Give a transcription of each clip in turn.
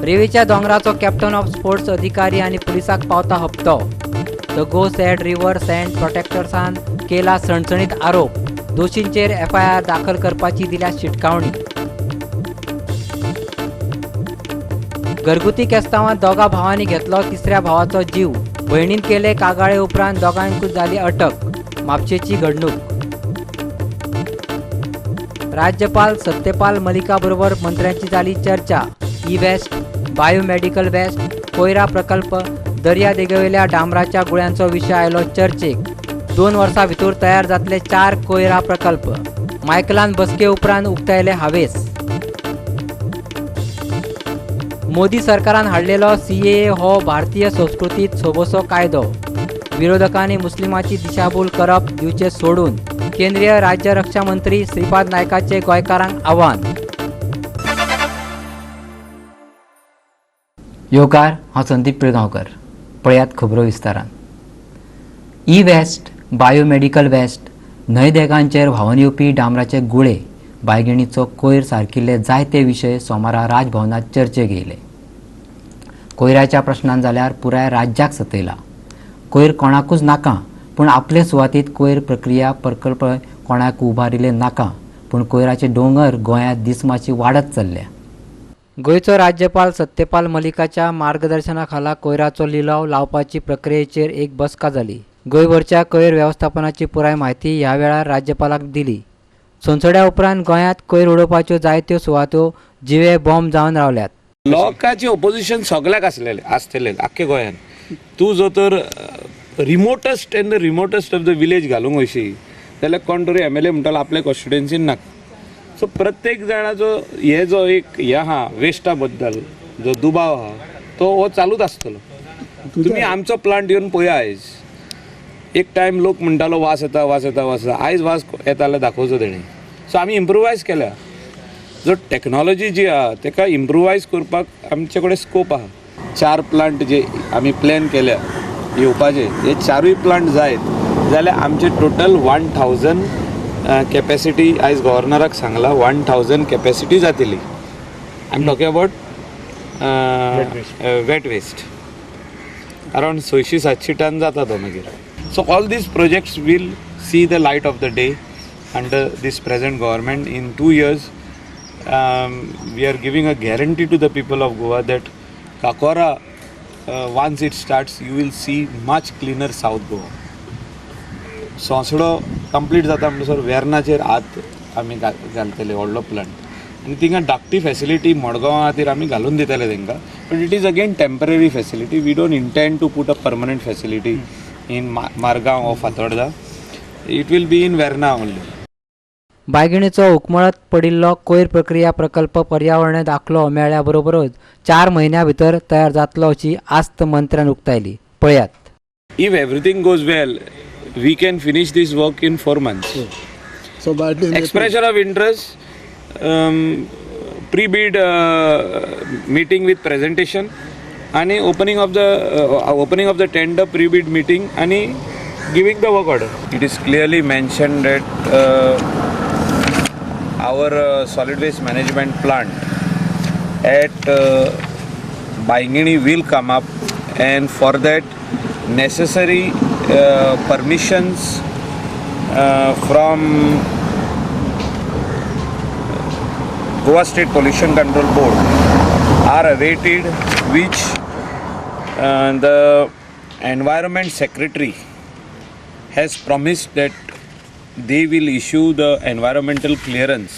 रेवेच्या दोंगराचो captain of sports अधिकारी आनी पुलिसाक पावता हप्तो. The go sad river sand प्रोटेक्टर्सान केला सणसणीत आरोप. दोशींचेर एफआयआर दाखल करपाची दिल्या शिटकावणी. घरगुती केस्तांवांत दोगा भावांनी घेतलो तिसऱ्या भावाचो जीव. भयणीन केले कागाळे उपरांत दोगांकूच जाली अटक. म्हापशेची घडणूक. राज्यपाल सत्यपाल मलिका बरोबर मंत्र्यांची जाली चर्चा. ई वेस्ट, बायोमेडिकल वेस्ट, कोयरा प्रकल्प, दर्यादेगेवेल्या डांबराच्या गुळ्यांचो विशय आयलो चर्चेक. 2 वर्सां भितर तयार जातले 4 कोयरा प्रकल्प. मायकलान बसके उपरांत उक्तायले हावेस. मोदी सरकारान हाडलेलो सीएए हो भारतीय संस्कृतीत सोबोसो कायदो. विरोधकांनी मुस्लिमाची दिशाभूल करप दिवचे सोडून केंद्रीय राज्य रक्षा मंत्री श्रीपाद नायकाचे गोंयकारांक आव्हान. येवकार, हांव संदीप पिळगांवकर. पळयात खबरो विस्तारान. ई वेस्ट, बायोमेडिकल वेस्ट, न्हंय देगांचेर व्हांवन येवपी डांबराचे गुळे, बायगिणीचो कोयर सारकिल्ले जायते विशय सोमारा राजभवनात चर्चेक येयले. कोयराच्या प्रश्नान जाल्यार पुराय राज्याक सतयला. कोयर कोणाकूच नाका, पूण आपले सुवातीत कोयर प्रक्रिया प्रकल्प कोणाक उबारिल्ले नाका, पूण कोयराचे दोंगर गोंयांत दिसमाशी वाडत चल्ल्या. गोंयचो राज्यपाल सत्यपाल मलिकाच्या मार्गदर्शनाखाला कोयराचो लिलाव लावपाची प्रक्रियेचेर एक बसका जाली. गोंयभरच्या कोयर वेवस्थापनाची पुराय म्हायती ह्या वेळार राज्यपालाक दिली. सोनसड्या उपरांत गोंयांत कोयर उडोवपाच्यो जायत्यो सुवातो जिवे बॉम्ब जावन रावल्यात. लोकांचे ओपोजिशन सगळ्याक आसलेले आसतले आख्खे गोंयान. तूं जो तर remotest and the remotest of the village घालूंक वयशी जाल्यार कोण तरी एम एल ए म्हणटालो आपल्या कॉन्स्टिट्युएन्सीन नाका. सो प्रत्येक जाणाचो हे जो एक हे आहा वेस्टा बद्दल जो दुबाव आहा तो हो चालूच आसतलो. तुमी आमचो प्लांट येवन पळया. आयज एक टायम लोक म्हणटालो वास येता वास येता वास येता, आयज वास येता जाल्यार दाखोवचो तेणी. सो आमी इम्प्रुवायज केल्या. जो टॅक्नॉलॉजी जी आहा तेका इम्प्रुवायज करपाक आमचे कडेन स्कोप आहा. 4 प्लांट जे आमी प्लॅन केल्या येवपाचे, हे 4 प्लांट जायत जाल्यार आमचे टोटल 1000 कॅपॅसिटी आयज गव्हर्नराक सांगला 1000 कॅपॅसिटी जातली. I am talking about wet waste. Around 600-700 ton जाता तो मागीर. So all these projects will see the light of the day under this present government. In 2 years we are giving a guarantee to the people of Goa that Cacora, once it starts, you will see much cleaner South Goa. Sonsodo complete जाता म्हणसर वेर्नाचेर हात आमी घालतले व्हडलो plant आनी थिंगा धाकटी facility मडगांवा खातीर आमी घालून दितले तांकां. But it is again temporary facility. We don't intend to put a permanent facility in Margao or Fatorda. It will be in Verna only. बायगिणीचो उकमळत पडिल्लो कोयर प्रक्रिया प्रकल्प पर्यावरणीय दाखलो मेळ्ळ्या बरोबरच 4 म्हयन्यां भितर तयार जातलो अशी आस्त मंत्र्यान उक्तायली. पळयात. If everything goes well, we can finish this work in 4 months. So by at least expression of interest, pre-bid meeting with presentation, and opening of the tender, pre-bid meeting, and giving the work order. It is clearly mentioned that our solid waste management plant at Baingini will come up, and for that necessary permissions from Goa State Pollution Control Board are awaited, which the Environment Secretary has promised that they will issue the environmental clearance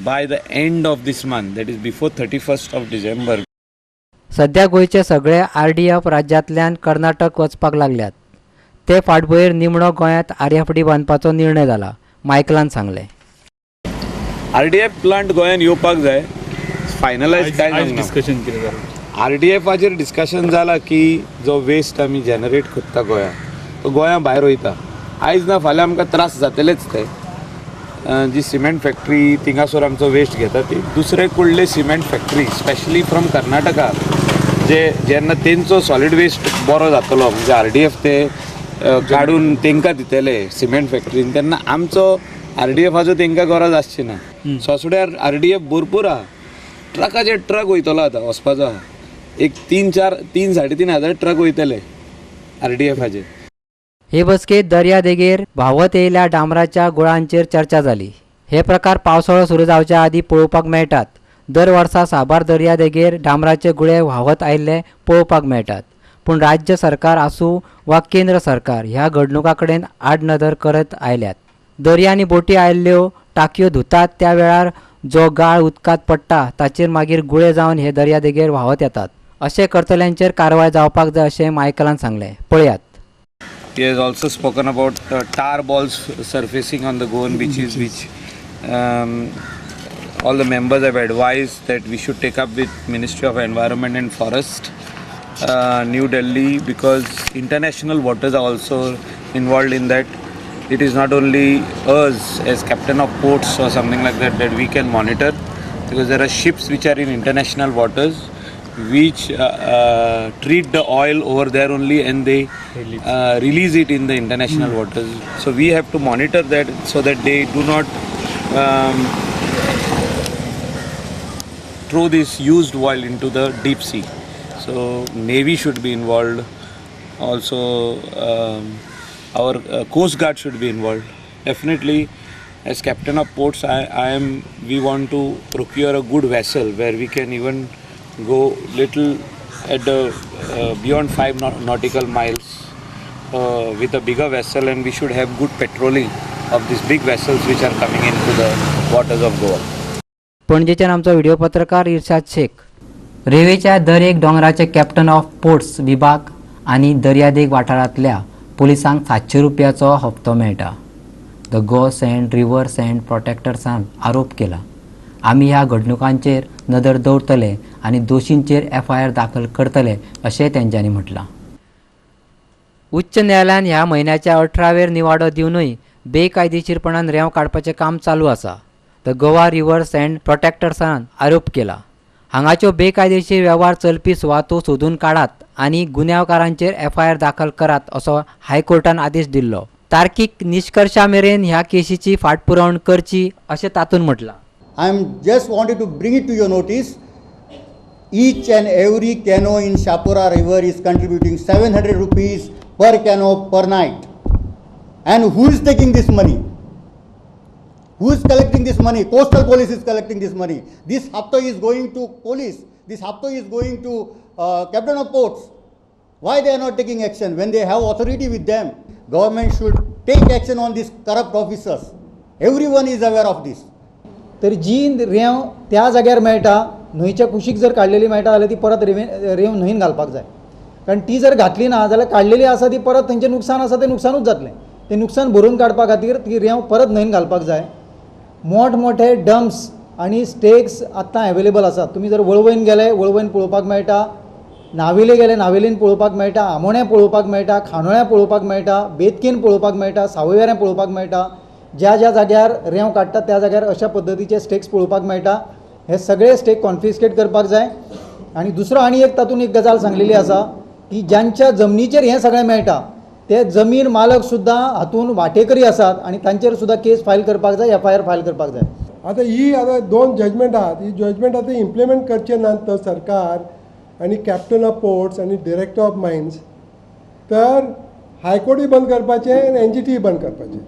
by the end of this month, that is before 31st of December. सध्या गोंयचे सगळे RDF राज्यांतल्यान कर्नाटक वचपाक लागल्यात. ते फाटभुंयेर निमणो गोंयांत आरएफडी बांदपाचो निर्णय जाला, मायकलान सांगलें. आरडीएफ प्लांट गोंयांत येवपाक जाय. फायनलायज काय डिस्कशन कितें जालें? आरडीएफाचेर डिस्कशन जाला की जो वेस्ट आमी जनरेट करता गोंयांत तो गोंया भायर वयता. आयज ना फाल्यां आमकां त्रास जातलेच ते. जी सिमेंट फॅक्टरी थिंगासर आमचो वेस्ट घेता ती दुसरे कडले cement factory specially from Karnataka जे जेन्ना तेंचो सॉलीड वेस्ट बरो जातलो म्हणजे आरडीएफ ते काडून तेंकां दितले सिमेंट फॅक्टरीन, तेन्ना आमचो आरडीएफाचो तेंकां गरज आसची ना. सोसड्यार आरडीएफ भरपूर आहा. ट्रकाचे ट्रक वयतलो आतां वचपाचो आहा. एक 3-4, 3-3.5 हजार ट्रक वयतले आरडीएफाचे. हे बसकेत दर्यादेगेर व्हांवत येयल्या डांबराच्या गुळांचेर चर्चा जाली. हे प्रकार पावसाळो सुरू जावच्या आदी पळोवपाक मेळटात. दर वर्सा साबार दर्यादेगेर डांबराचे गुळे व्हांवत आयिल्ले पळोवपाक मेळटात. पूण राज्य सरकार आसूं वा केंद्र सरकार, ह्या घडणुकां कडेन आडनदर करत आयल्यात. दर्यांनी बोटी आयिल्ल्यो टाकयो धुतात त्या वेळार जो गाळ उदकांत पडटा, ताचेर मागीर गुळे जावन हे दर्यादेगेर व्हांवत येतात. अशें करतल्यांचेर कारवाय जावपाक जाय, अशें मायकलान सांगलें. पळयात. He has also spoken about tar balls surfacing on the Goan beaches, which all the members have advised that we should take up with Ministry of Environment and Forest, New Delhi, because international waters are also involved in that. It is not only us as captain of ports or something like that that we can monitor, because there are ships which are in international waters which treat the oil over there only and they release it in the international waters. So we have to monitor that so that they do not throw this used oil into the deep sea. So Navy should be involved. Also, our Coast Guard should be involved. Definitely, as captain of ports, I am. We want to procure a good vessel where we can even go little at the beyond 5 nautical miles with a bigger vessel, and we should have good patrolling of these big vessels which are coming into the waters of Goa. पणजेच्यान आमचो video पत्रकार इर्शाद शेख. रेवेच्या दर एक दोंगराचे captain of ports विभाग आनी दर्यादेग वाठारांतल्या पुलिसांक 700 रुपयाचो हप्तो मेळटा. The Goa send river send प्रोटेक्टर्सान आरोप केला. आमी ह्या घडणुकांचेर नदर दवरतले आनी दोशींचेर एफआयआर दाखल करतले, अशें तेंच्यांनी म्हटलां. उच्च न्यायालयान ह्या म्हयन्याच्या 18वेर निवाडो दिवनूय बेकायदेशीरपणान रेंव काडपाचें काम चालू आसा. The Goa river send प्रोटेक्टर्सान आरोप केला. हांगाच्यो बेकायदेशीर वेव्हार चलपी सुवातो सोदून काडात आनी गुन्यांवकारांचेर एफआयआर दाखल करात, असो हायकोर्टान आदेश दिल्लो. तार्कीक निश्कर्शा मेरेन ह्या केशीची फाटपुरवण करची, अशें तातूंत म्हटलां. I am just wanted to bring it to your notice. Each and every canoe in Chapora River is contributing 700 rupees per canoe per night. And who is taking this money? Who is collecting this money? Coastal police is collecting this money. This hafta is going to police. This hafta is going to captain of ports. Why they are not taking action when they have authority with them? Government should take action on these corrupt officers. Everyone is aware of this. तर जी रेंव त्या जाग्यार मेळटा, न्हंयच्या कुशीक जर काडलेली मेळटा जाल्यार ती परत रेंव न्हंयन घालपाक जाय, कारण ती जर घातली ना जाल्यार काडलेली आसा ती परत थंयचें नुकसान आसा तें नुकसानूच जातलें. तें नुकसान भरून काडपा खातीर ती रेंव परत न्हंयन घालपाक जाय. मोठ मोठे डम्प्स आनी स्टेक्स आत्तां एवेलेबल आसात. तुमी जर वळवयन गेले, वळवयन पळोवपाक मेळटा, नावेले गेले, नावेलीन पळोवपाक मेळटा, आमोण्या पळोवपाक मेळटा, खांडोळ्यां पळोवपाक मेळटा, बेतकेन पळोवपाक मेळटा, सावयवेऱ्यां पळोवपाक मेळटा. ज्या ज्या जाग्यार रेंव काडटात त्या जाग्यार अशा पद्दतीचे स्टेक्स पळोवपाक मेळटा. हे सगळे स्टेक कॉन्फिस्केट करपाक जाय. आनी दुसरो आनी एक तातूंत एक गजाल सांगलेली आसा की ज्यांच्या जमनीचेर हें सगळें मेळटा ते जमीन मालक सुद्दां हातूंत वांटेकरी आसात आनी तांचेर सुद्दां केस फायल करपाक जाय, एफआयआर फायल करपाक जाय. आतां ही आतां दोन जजमेंट आहात. ही जजमेंट आतां इम्प्लिमेंट करचे नात तर सरकार आनी कॅप्टन ऑफ पोर्ट्स आनी डिरेक्टर ऑफ मायन्स, तर हायकोर्टूय बंद करपाचें आनी एनजीटीय बंद करपाचें.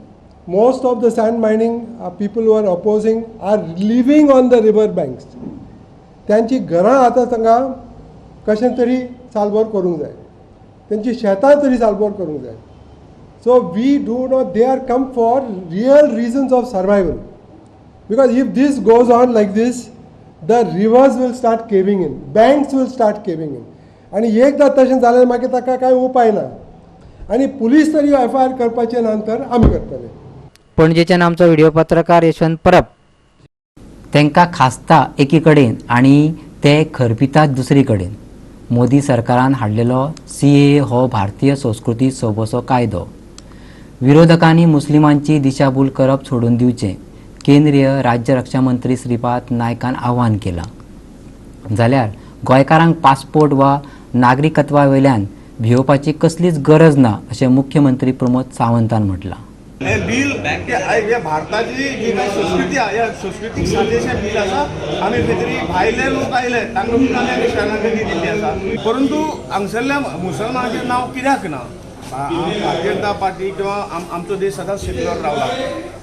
Most of the sand mining people who are opposing are living on the river banks. त्यांची घरां आतां तांकां कशें तरी साल्वार करूंक जाय, तेंची शेतां तरी साल्वार करूंक जाय. So we do not, they are come for real reasons of survival, because if this goes on like this, the rivers will start caving in, banks will start caving in. आनी एकदां तशें जाल्यार मागीर ताका कांय उपाय ना. आनी पुलीस तरी एफआयआर करपाचे नंतर आमी करतले. पणजेच्यान आमचो व्हिडिओ पत्रकार यशवंत परब. तांकां खासता एकी कडेन आनी ते खरपितात दुसरी कडेन. मोदी सरकारान हाडलेलो सीएए हो भारतीय संस्कृती सोबोसो कायदो. विरोधकांनी मुस्लिमांची दिशाभूल करप सोडून दिवचें, केंद्रीय राज्य रक्षा मंत्री श्रीपाद नायकान आव्हान केलां. जाल्यार गोंयकारांक पासपोर्ट वा नागरिकत्वा वयल्यान भियोवपाची कसलीच गरज ना, अशें मुख्यमंत्री प्रमोद सावंतान म्हटलां. हे बिल हे भारताची जी काय संस्कृती आहा, ह्या संस्कृतीक साजेशें बिल आसा. आमी खंय तरी भायले लोक आयले तांकां सुद्दां आमी शरणागती दिल्ली आसा, परंतु हांगसरल्या मुसलमानाचें नांव कित्याक ना? भारतीय जनता पार्टी किंवा आमचो देश सदांच सेक्युलर रावला,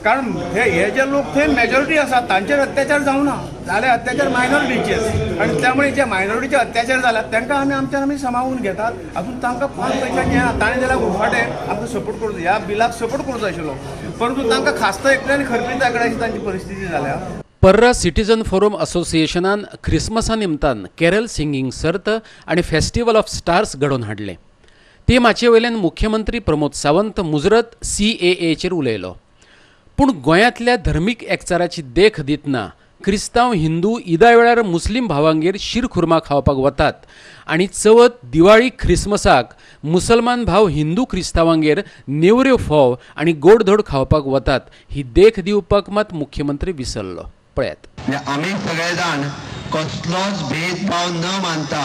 कारण हे जे लोक थंय मेजॉरिटी आसा तांचेर अत्याचार जावना, जाल्यार अत्याचार मायनॉरिटीचेर, आनी त्यामुळे जे मायनॉरिटीचे अत्याचार जाल्यात तांकां आमी आमच्यान आमी समावून घेतात. अजून तांकां 5 पैशांक येना, ताणें जाल्यार उरफाटें आमकां सपोर्ट करूं, ह्या बिलाक सपोर्ट करूचो आशिल्लो, परंतु तांकां खासता एकल्यान खरपिता एकल्या अशी तांची परिस्थिती जाल्या. पर्रा सिटीजन फोरम असोसिएशनान ख्रिसमसा निमतान कॅरल सिंगींग सर्त आनी फेस्टिवल ऑफ स्टार्स घडोवन हाडलें. ते माचये वयल्यान मुख्यमंत्री प्रमोद सावंत मुजरत CAAचेर उलयलो. पूण गोंयांतल्या धर्मीक एकचाराची देख दितना क्रिस्तांव हिंदू ईदा वेळार मुस्लीम भावांगेर शीरखुर्मा खावपाक वतात आनी चवथ दिवाळी ख्रिसमसाक मुसलमान भाव हिंदू क्रिस्तांवांगेर नेवऱ्यो फोव आनी गोडधोड खावपाक वतात ही देख दिवपाक मात मुख्यमंत्री विसरलो. पळयात. आमी सगळे जाण कसलोच भेदभाव न मानता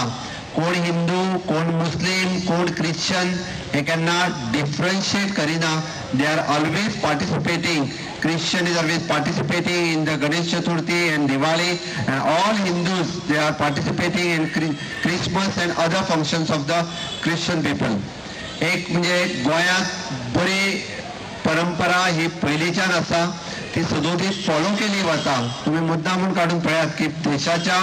कोण हिंदू कोण मुस्लिम कोण क्रिश्चन हे केन्ना डिफरन्शिएट करिना. They are always participating. Christian is always participating in the Ganesh Chaturthi and Diwali, and all Hindus they are participating in Christmas and other functions of the Christian people. एक म्हणजे गोंयांत बरी परंपरा ही पयलींच्यान आसा, ती सदोदीत फॉलो केली वता. तुम्ही मुद्दा म्हणून काढून पळयात की देशाच्या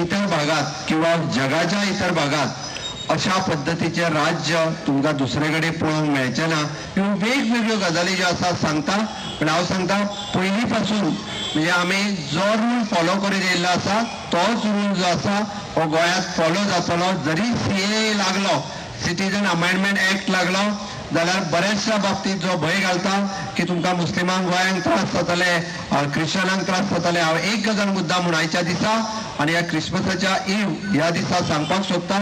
इतर भागात किंवा जगाच्या इतर भागात अशा पद्दतीचे राज्य तुमकां दुसरे कडेन पळोवंक मेळचें ना. ह्यो वेगवेगळ्यो गजाली ज्यो आसा सांगता, पण हांव सांगता पयलीं पासून म्हणजे आमी जो रूल फॉलो करीत येयल्लो आसा तोच रूल जो आसा हो गोंयांत फॉलो जातलो. जरी CAA लागलो, सिटीजन अमेंडमेंट एक्ट लागलो जाल्यार बऱ्याचशा बाबतीत जो भंय घालता की तुमकां मुस्लिमांक गोंयांक त्रास जातले, क्रिश्चनांक त्रास जातले. हांव एक गजाल मुद्दा म्हूण आयच्या दिसा आनी ह्या क्रिसमसाच्या इव ह्या दिसा सांगपाक सोदता,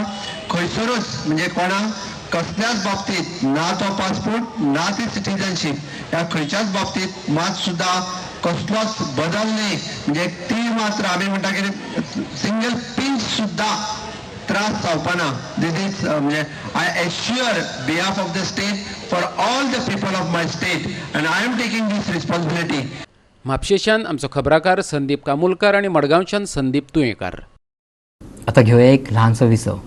खंयसरूच म्हणजे कोणाक कसल्याच बाबतीत ना तो पासपोर्ट ना ती सिटीजनशीप ह्या खंयच्याच बाबतीत मात सुद्दां कसलोच बदल न्ही. म्हणजे ती मात्र आमी म्हणटा की सिंगल पिंच सुद्दां त्रास जावपाना. This is म्हणजे I assure behalf of the state for all the people of my state and I am taking this responsibility. म्हापशेच्यान आमचो खबराकार संदीप कामुलकार आनी मडगांवच्यान संदीप तुयेंकार. आतां घेवया एक ल्हानसो विसव.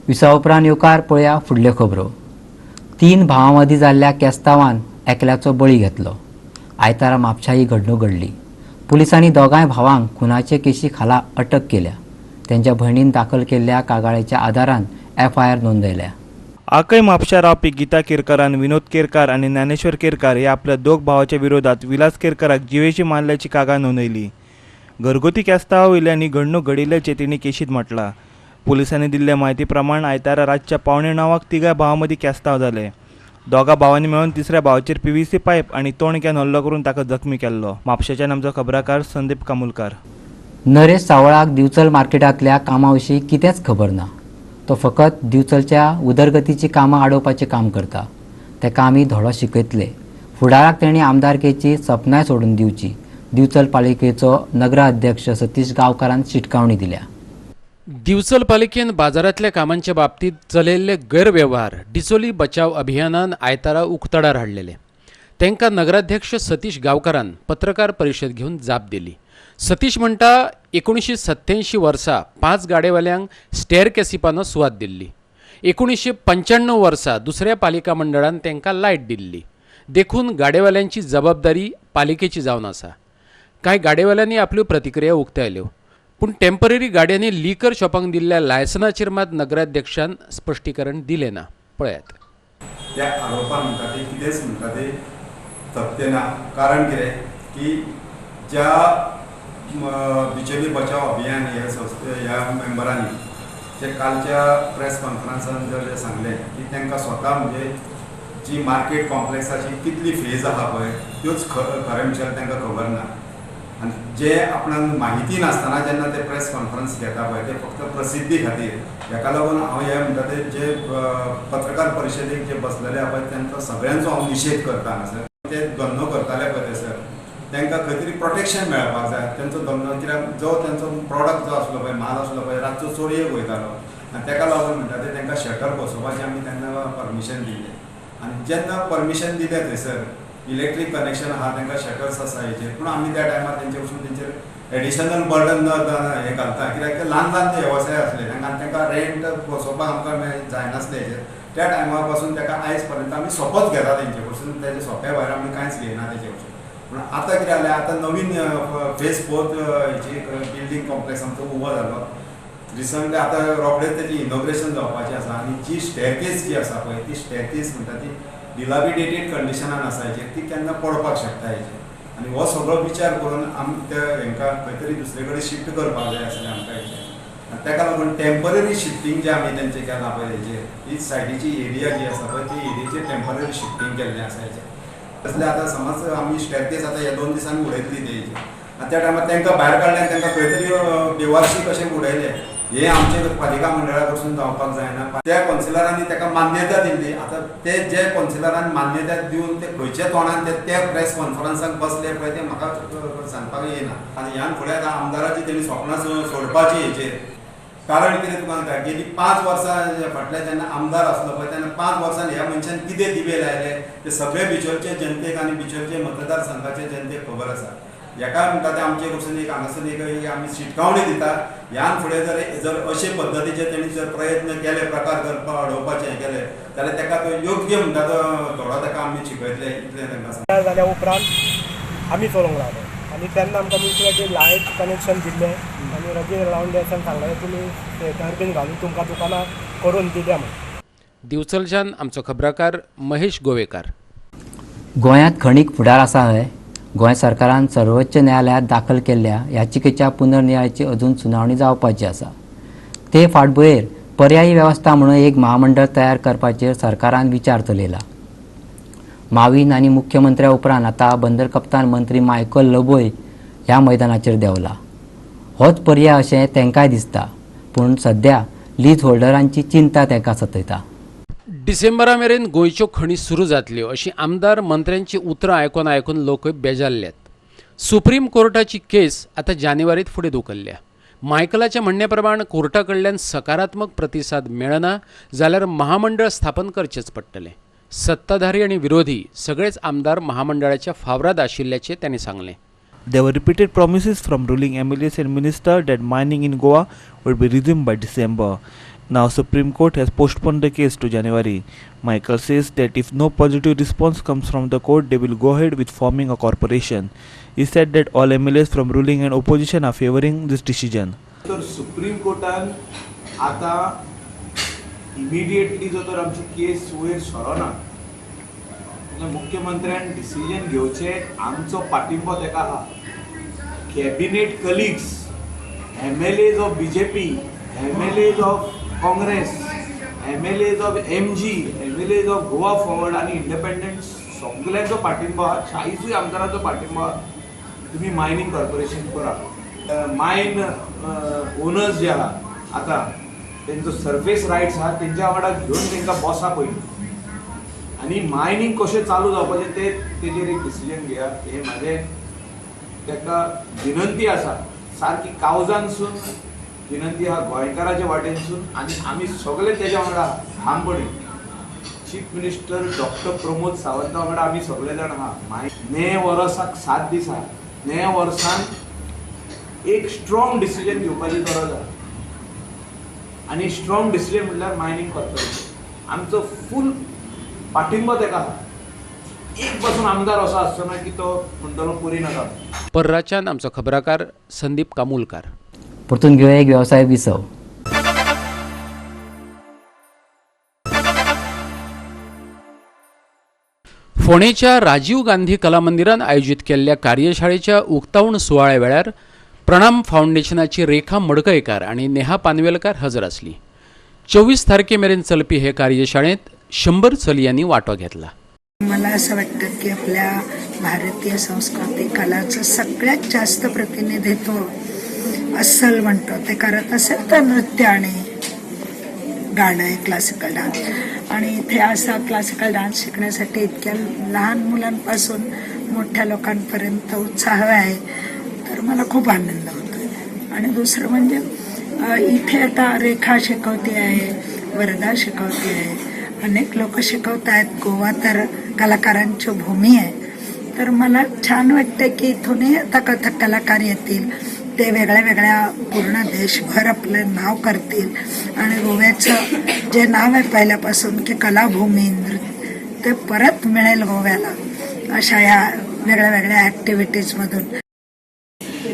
विसवा उपरांत येवकार पळया फुडल्यो खबरो. 3 भावां मदीं जाल्ल्या केस्तांवान एकल्याचो बळी घेतलो. आयतारा म्हापशा ही घडणूक घडली. पुलिसांनी दोगांय भावांक खुनाचे केशी खाला अटक केल्या. त्यांच्या भयणीन दाखल केल्ल्या कागाळेच्या आदारान FIR नोंदयल्या. आकय म्हापशा रावपी गीता केरकारान विनोद केरकार आनी ज्ञानेश्वर केरकार हे आपल्या दोग भावाच्या विरोधात विलास केरकाराक जिवेशी मारल्याची कागाळ नोंदयली. घरगुती केस्तांवा वयल्यान ही घडणूक घडिल्ल्याचें तिणें केशींत म्हटलां. पुलिसांनी दिल्ल्या म्हायती प्रमाण आयतारा रातच्या 8:45 तिगां भावां मदीं केस्तांव जालें. दोगा भावांनी मेळून तिसऱ्या भावाचेर PVC pipe आनी तोणक्यान हल्लो करून ताका जखमी केल्लो. म्हापशेच्यान आमचो खबराकार संदीप कामुलकार. नरेश सावळाक दिवचल मार्केटांतल्या कामां विशीं कितेंच खबर ना. तो फकत दिवचलच्या उदरगतीची कामां आडोवपाचें काम करता. ताका आमी धडो शिकयतले. फुडाराक तेणी आमदारकेची सपनांय सोडून दिवची, दिवचल पालिकेचो नगराध्यक्ष सतीश गांवकारान शिटकावणी दिल्या. दिवचल पालिकेन बाजारांतल्या कामांच्या बाबतीत चलयल्ले गैरवेव्हार डिचोली बचाव अभियानान आयतारा उक्तडार हाडलेले. तांकां नगराध्यक्ष सतीश गांवकारान पत्रकार परिशद घेवन जाप दिली. सतीश म्हणटा 1987 वर्सा 5 गाडेवाल्यांक स्टेअर केसिपानो सुवात दिल्ली. 1995 वर्सा दुसऱ्या पालिका मंडळान तांकां लायट दिल्ली. देखून गाडेवाल्यांची जबाबदारी पालिकेची जावन आसा. कांय गाडेवाल्यांनी आपल्यो प्रतिक्रिया उक्तायल्यो, पूण टेम्पररी गाड्यांनी लिकर शॉपांक दिल्ल्या लायसनाचेर मात नगराध्यक्षान स्पश्टीकरण दिलें ना. पळयात. त्या आरोपान म्हणटा ते कितेंच म्हणटा ते सत्य ना. कारण कितें की ज्या बिचोली बचाव अभियान ह्या संस्थे ह्या मेंबरांनी जे कालच्या प्रेस कॉन्फरन्सान जर जे सांगलें की तांकां स्वता म्हणजे जी मार्केट कॉम्प्लेक्साची कितली फेज आहा पळय त्योच खरें म्हणल्यार तांकां खबर ना. आनी जे आपणाक म्हायती नासतना जेन्ना ते प्रेस कॉन्फरन्स घेता पळय ते फक्त प्रसिद्धी खातीर. हेका लागून हांव हे म्हणटा ते जे पत्रकार परिशदेक जे बसलेले आहा पळय तांचो सगळ्यांचो हांव निशेध करता हांगासर. ते धंदो करताले पळय थंयसर तांकां खंय तरी प्रोटेक्शन मेळपाक जाय. तेंचो धंदो कित्याक जो तेंचो प्रोडक्ट जो आसलो पळय माल आसलो पळय रातचो चोरयेक वयतालो. आनी ताका लागून म्हणटा ते तांकां शटर बसोवपाचें आमी तेन्ना परमिशन दिल्लें. आनी जेन्ना परमिशन दिलें थंयसर इलेक्ट्रीक कनेक्शन आहा तांकां शटर्स आसा हेचेर, पूण आमी त्या टायमार तेंचे वचून तेंचेर एडिशनल बर्डन न हें घालता, कित्याक ते ल्हान ल्हान ते वेवसाय आसले तांकां आनी तांकां रेंट बसोवपाक आमकां जायनासलें हेचेर. त्या टायमा पासून ताका आयज पर्यंत आमी सोपोच घेता तेंचे कडसून, तेजे सोंप्या भायर आमी कांयच घेयना तेजे कडसून. पूण आतां कितें जालें, आतां नवीन फेज फोर्थ हेची बिल्डींग कॉम्प्लेक्स आमचो उबो जालो रिसंटली, आतां रोखडेच तेजी इनॉग्रेशन जावपाचें आसा. आनी जी स्टेरकेस जी आसा पळय ती स्टेरकेस म्हणटा ती डिलाबिडेटेड कंडिशनान आसा हेचेर, ती केन्ना पडपाक शकता हेचेर. आनी हो सगळो विचार करून आमी त्या हेंकां खंय तरी दुसरे कडेन शिफ्ट करपाक जाय आसलें आमकां हेचेर. आनी ताका लागून टेम्पररी शिफ्टींग जें आमी तेंचें केलां पळय हेचेर, ही सायडीची एरिया जी आसा पळय ती एरियेचेर टेम्पररी शिफ्टींग केल्लें आसा हेचेर. तसलें आतां समज आमी स्टेरकेस आतां ह्या 2 दिसांनी उडयतली ते हेचेर, आनी त्या टायमार तांकां भायर काडले आनी तांकां खंय तरी बेवारशी कशें उडयलें, हें आमचे पालिका मंडळा कडसून जावपाक जायना. त्या कौन्सिलरांनी ताका मान्यता दिल्ली, आतां ते जे कौन्सिलरान मान्यता दिवन ते खंयच्या तोंडान ते त्या प्रेस कॉन्फरन्साक बसले पळय तें म्हाका सांगपाक येना. आनी ह्यान फुडें आतां आमदाराची तेणी सपनां सोडपाची हेचेर, कारण कितें तुका सांगता, गेली 5 वर्सां फाटल्या जेन्ना आमदार आसलो पळय तेन्ना 5 वर्सान ह्या मनशान कितें दिवे लायले ते सगळे बिचोलचे जनतेक आनी बिचोलचे मतदारसंघाचे जनतेक खबर आसा. हेका म्हणटा ते आमचे कडसून एक हांगासून एक आमी शिटकावणी दिता, ह्यान फुडें जर जर अशे पद्दतीचे तेणी जर प्रयत्न केले प्रकार करपाक अडोवपाचे हें केले जाल्यार ताका तो योग्य म्हणटा तो थोडो ताका आमी शिकयतले इतलें तांकां सांगता. जाल्या उपरांत आमी चलोवंक लागले आनी तेन्ना आमकां म्युनिसिपालिटी लायट कनेक्शन दिल्लें आनी रजिस्टर लावन दिसान सांगलें तुमी शटर बीन घालून तुमकां दुकानां करून दिल्या म्हूण. दिवचलच्यान आमचो खबराकार महेश गोवेकार. गोंयांत खणीक फुडार आसा हय? गोंय सरकारान सर्वोच्च न्यायालयांत दाखल केल्ल्या याचिकेच्या पुनर्नियाळाची अजून सुनावणी जावपाची आसा. ते फाटभुंयेर पर्यायी वेवस्था म्हणून एक महामंडळ तयार करपाचेर सरकारान विचार चलयला. मावीन आनी मुख्यमंत्र्या उपरांत आतां बंदर कप्तान मंत्री मायकल लोबोय ह्या मैदानाचेर देंवला. होच पर्याय अशें तांकांय दिसता, पूण सद्या लीज होल्डरांची चिंता तांकां सतयता. डिसेंबरा मेरेन गोंयच्यो खणी सुरू जातल्यो अशी आमदार मंत्र्यांची उतरां आयकून आयकून लोकय बेजारल्यात. सुप्रीम कोर्टाची केस आतां जानेवारीत फुडें धुकल्ल्या. मायकलाच्या म्हणण्या प्रमाण कोर्टा कडल्यान सकारात्मक प्रतिसाद मेळना जाल्यार महामंडळ स्थापन करचेंच पडटलें. सत्ताधारी आनी विरोधी सगळेच आमदार महामंडळाच्या फावराद आशिल्ल्याचें तांणी सांगलें. There were repeated promises from ruling MLAs and minister that mining in Goa would be resumed by December. Now Supreme Court has postponed the case to January. Michael says that if no positive response comes from the court, they will go ahead with forming a corporation. He said that all MLAs from ruling and opposition are favoring this decision. तर supreme कोर्टान आता immediately जो तर आमची केस वयर सरना, मुख्यमंत्र्यान decision घेवचे, आमचो पाठिंबो तेका आहा. Cabinet colleagues, MLAs of BJP, MLAs of Congress, MLAs of MG, MLAs of Goa Forward आनी इंडिपेंडंट सगल्यांचो पाठिंबो आहा, 40 आमदारांचो पाठिंबो आहा. तुमी मायनींग कॉर्पोरेशन करा. मायन ओनर्स जे आहा आतां तेंचो सर्फेस रायट्स आहा तेंच्या वांगडा घेवन तेंकां बसा पयलीं आनी मायनींग कशें चालू जावपाचें ते तेजेर एक डिसिजन घेया, हें म्हाजें ताका विनंती आसा. सारकी कावजानसून विनंती आहा गोंयकाराच्या वाटेनसून आनी आमी सगळे तेज्या वांगडा ठामपणी. Chief minister doctor Pramod Savanta वांगडा आमी सगळे जाण आहा. मे वर्साक 7 दीस आहा, मे वर्सान एक स्ट्रॉंग डिसिजन घेवपाची गरज आहा आनी स्ट्रॉंग डिसिजन म्हणल्यार मायनींग कॉर्पोरेशन. आमचो फूल पाठिंबो तेका आहा. एक पासून आमदार असो आसचो ना की तो म्हणटलो पुरी नाका. पर्राच्यान आमचो खबराकार संदीप कामुलकार. परतून घेवया एक वेवसाय विसव. फोंडेच्या राजीव गांधी कला मंदिरान आयोजीत केल्ल्या कार्यशाळेच्या उक्तावण सुवाळ्या वेळार प्रणाम फावंडेशनाची रेखा मडकयकार आनी नेहा पानवेलकार हजर आसली. 24 तारखे मेरेन चलपी हे कार्यशाळेंत 100 चलयांनी वांटो घेतला. मला असं वाटतं की आपल्या भारतीय संस्कृती कलाचं सगळ्यात जास्त प्रतिनिधित्व अस्सल म्हणतो ते करत असेल तर नृत्य आणि गाणं आहे, क्लासिकल डान्स. आणि इथे असा क्लासिकल डान्स शिकण्यासाठी इतक्या लहान मुलांपासून मोठ्या लोकांपर्यंत उत्साह आहे, तर मला खूप आनंद होतो. आणि दुसरं म्हणजे इथे आता रेखा शिकवते आहे, वरदा शिकवते आहे, अनेक लोक शिकवत आहेत. गोवा तर कलाकारांची भूमी आहे. तर मला छान वाटतं की इथूनही आता कथक कलाकार येतील, ते वेगळ्या वेगळ्या पूर्ण देशभर आपलं नाव करतील आणि गोव्याचं जे नाव आहे पहिल्यापासून की कलाभूमी नृत्य, ते परत मिळेल गोव्याला अशा या वेगळ्या वेगळ्या ॲक्टिव्हिटीजमधून.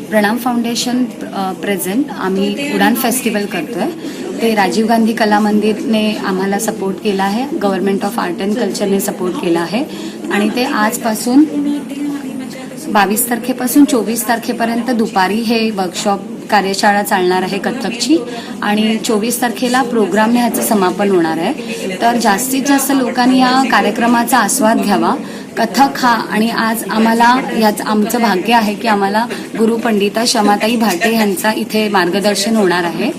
प्रणाम फाउंडेशन प्रेझेंट आम्ही उडान फेस्टिवल करतोय. ते राजीव गांधी कला मंदिरने आम्हाला सपोर्ट केला आहे, गव्हर्नमेंट ऑफ आर्ट अँड कल्चरने सपोर्ट केला आहे आणि ते आजपासून 22 तारखेपासून 24 तारखेपर्यंत दुपारी हे वर्कशॉप कार्यशाळा चालणार आहे कथकची आणि 24 तारखेला प्रोग्रामने ह्याचं समापन होणार आहे. तर जास्तीत जास्त लोकांनी या कार्यक्रमाचा आस्वाद घ्यावा. कथक हा, आणि आज आम्हाला याच आमचं भाग्य आहे की आम्हाला गुरु पंडिता शमाताई भाटे यांचा इथे मार्गदर्शन होणार आहे.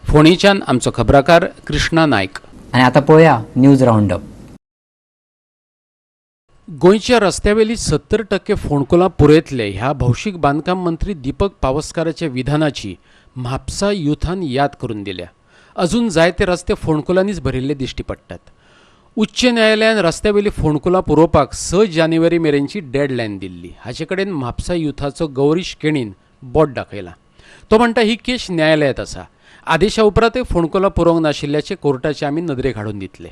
फोंडेच्यान आमचो खबराकार कृष्णा नायक. आनी आतां पळोवया न्यूज रावंडअप. गोंयच्या रस्त्यावेली 70% फोंडकुलां पुरयतले ह्या भौशीक बांदकाम मंत्री दीपक पावसकाराच्या विधानाची म्हापसा युथान याद करून दिल्या. अजून जायते रस्ते फोंडकुलांनीच भरिल्ले दिश्टी पडटात. उच्च न्यायालयान रस्त्यावेली फोंडकुलां पुरोवपाक 6 जानेवारी मेरेनची डेडलायन दिल्ली. हाचे कडेन म्हापसा युथाचो गौरीश केणीन बोट दाखयला. तो म्हणटा ही केश न्यायालयांत आसा, आदेशा उपरांतय फोंडकुलां पुरोवंक नाशिल्ल्याचें कोर्टाचे आमी नदरेक हाडून दितले.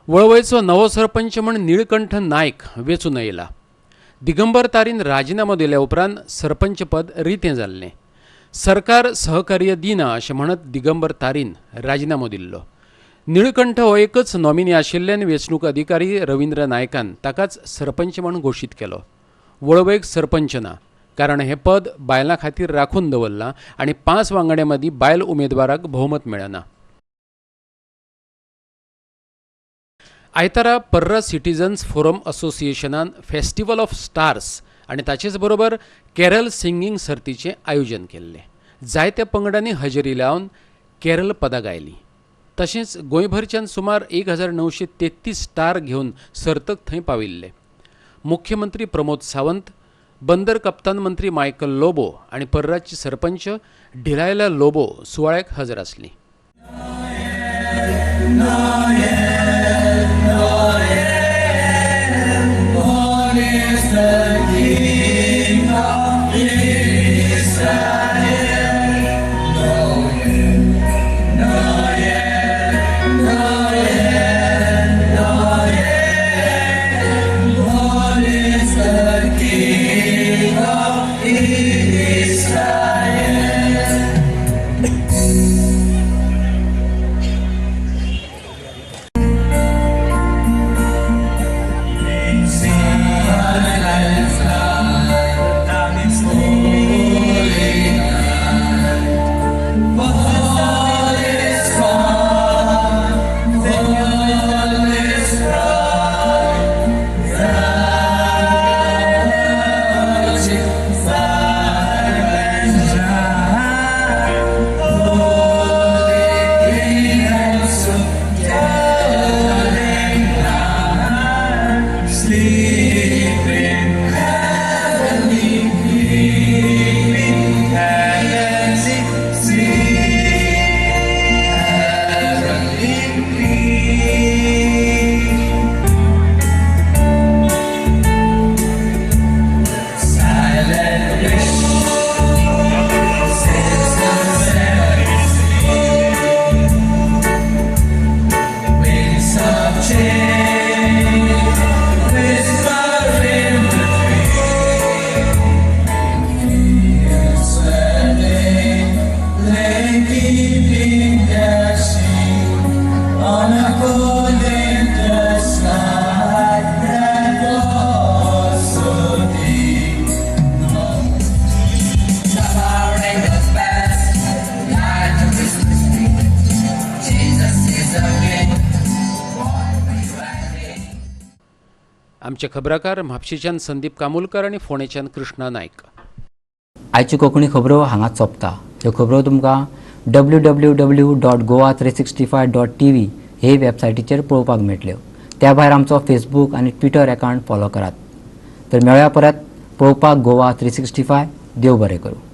वळवयचो नवो सरपंच म्हण निळकंठ नायक वेंचून आयला. दिगंबर तारीन राजिनामो दिल्या उपरांत सरपंचपद रितें जाल्लें. सरकार सहकार्य दिना अशें म्हणत दिगंबर तारीन राजिनामो दिल्लो. निळकंठ हो एकच नॉमिनी आशिल्ल्यान वेंचणूक अधिकारी रवींद्र नायकान ताकाच सरपंच म्हण घोशीत केलो. वळवयक सरपंच ना, कारण हें पद बायलां खातीर राखून दवरलां आनी 5 वांगड्यां मदीं बायल उमेदवाराक भोवमत मेळना. आयतारा पर्रा सिटीजन्स फोरम असोसिएशनान फेस्टिवल ऑफ स्टार्स आनी ताचेच बरोबर केरल सिंगींग सर्तीचें आयोजन केल्लें. जायत्या पंगडांनी हजेरी लावन केरल पदां गायलीं. तशेंच गोंयभरच्यान सुमार 1933 स्टार घेवन सर्तक थंय पाविल्ले. मुख्यमंत्री प्रमोद सावंत, बंदर कप्तान मंत्री मायकल लोबो आनी पर्राची सरपंच ढिलायला लोबो सुवाळ्याक हजर आसली. आमचे खबराकार म्हापशेच्यान संदीप कामुलकर आनी फोंडेच्यान कृष्णा नायक. आयच्यो कोंकणी खबरो हांगाच सोंपता. ह्यो खबरो तुमकां www.goa365.tv हे वेबसायटीचेर पळोवपाक मेळटल्यो. त्या भायर आमचो फेसबूक आनी ट्विटर अकावंट फॉलो करात. तर मेळया परत पळोवपाक गोवा 365. देव बरें करूं.